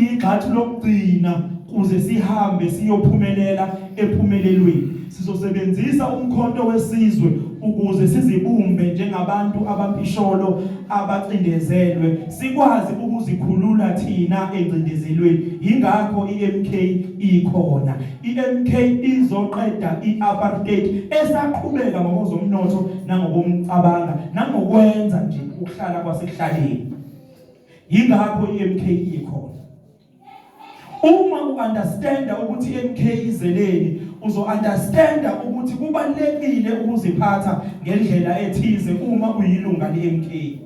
Kuyigxathu lokugcina kuze sihambe siyophumelela ephumelelweni. Sizosebenzisa umkhonto wesizwe ukuze sizibumbe njengabantu abampisholo abacindezelwe, sikwazi ukuzikhulula thina engcindezelweni. Yingakho iMK ikhona. IMK izoqeda iapartheid esaqhubeka ngokozomnotho nangokomcabanga nangokwenza nje ukuhlala kwasekuhlaleni. Yingakho iMK ikhona. Uma uunderstanda ukuthi iMK izeleni, uzo understanda ukuthi kubalekile ukuziphatha ngendlela ethize uma uyilunga leMK.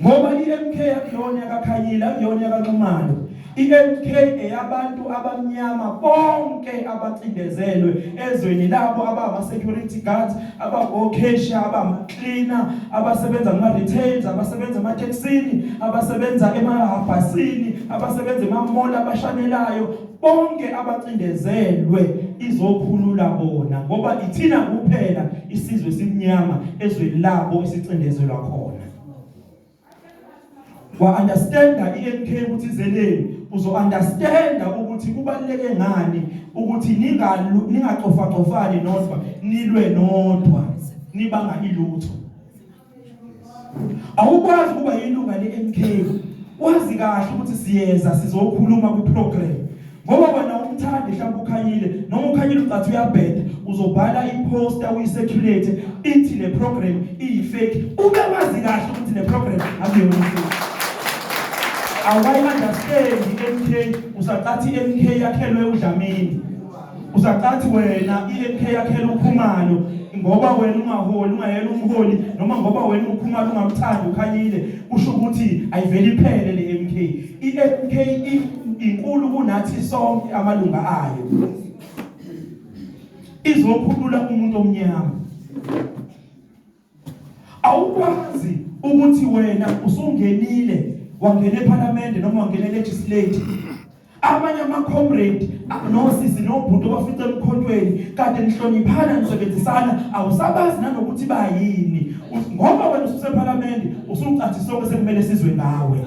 Ngoba iMK akuyona yakaKhanyile, akuyona yakaNxumalo. I-MK eyabantu abamnyama bonke abacindezelwe ezweni labo, abama-security guards, abako-cashier, abama-cleaner, abasebenza kuma-retails, abasebenza ematekisini, abasebenza emabhasini, abasebenza emamall, abashanelayo, bonke abacindezelwe izokhulula bona, ngoba ithina kuphela isizwe simnyama ezweni labo esicindezelwa khona. Wa understanda iMK ukuthi izeleni, uzo understanda ukuthi kubaluleke ngani ukuthi ningalu ningacofacofani nodwa, nilwe nodwa, nibanga ilutho. Awukwazi ukuba yilunga leMK wazi kahle ukuthi siyeza sizokhuluma kwiprogram, ngoba wena umthandi mhlawumbe uKhanyile, noma uKhanyile ucathi uyabheda, uzobhala iposter uyicirculate ithi le program iyi-fake, ube wazi kahle ukuthi le program akuyona i-fake. Awayi understand i-MK, usacathi i-MK yakhelwe uDlamini, usacathi wena i-MK yakhelwe uKhumalo, ngoba wena ungaholi, ungayena umholi, noma ngoba wena uKhumalo ungamthandi uKhanyile, kusho ukuthi ayiveli iphele le MK. I-MK inkulu kunathi sonke amalunga ayo, izokhulula umuntu omnyama. Awukwazi ukuthi wena usungenile, wangena eParliament noma wangena elegislative, amanye ama-comrade nosisi nobhuti obafice emkhontweni kade nihloniphana, nisebenzisana, awusabazi nanokuthi bayini, ngoba wena ususephalamende, usucathi sonke sekumele sizwe ngawe.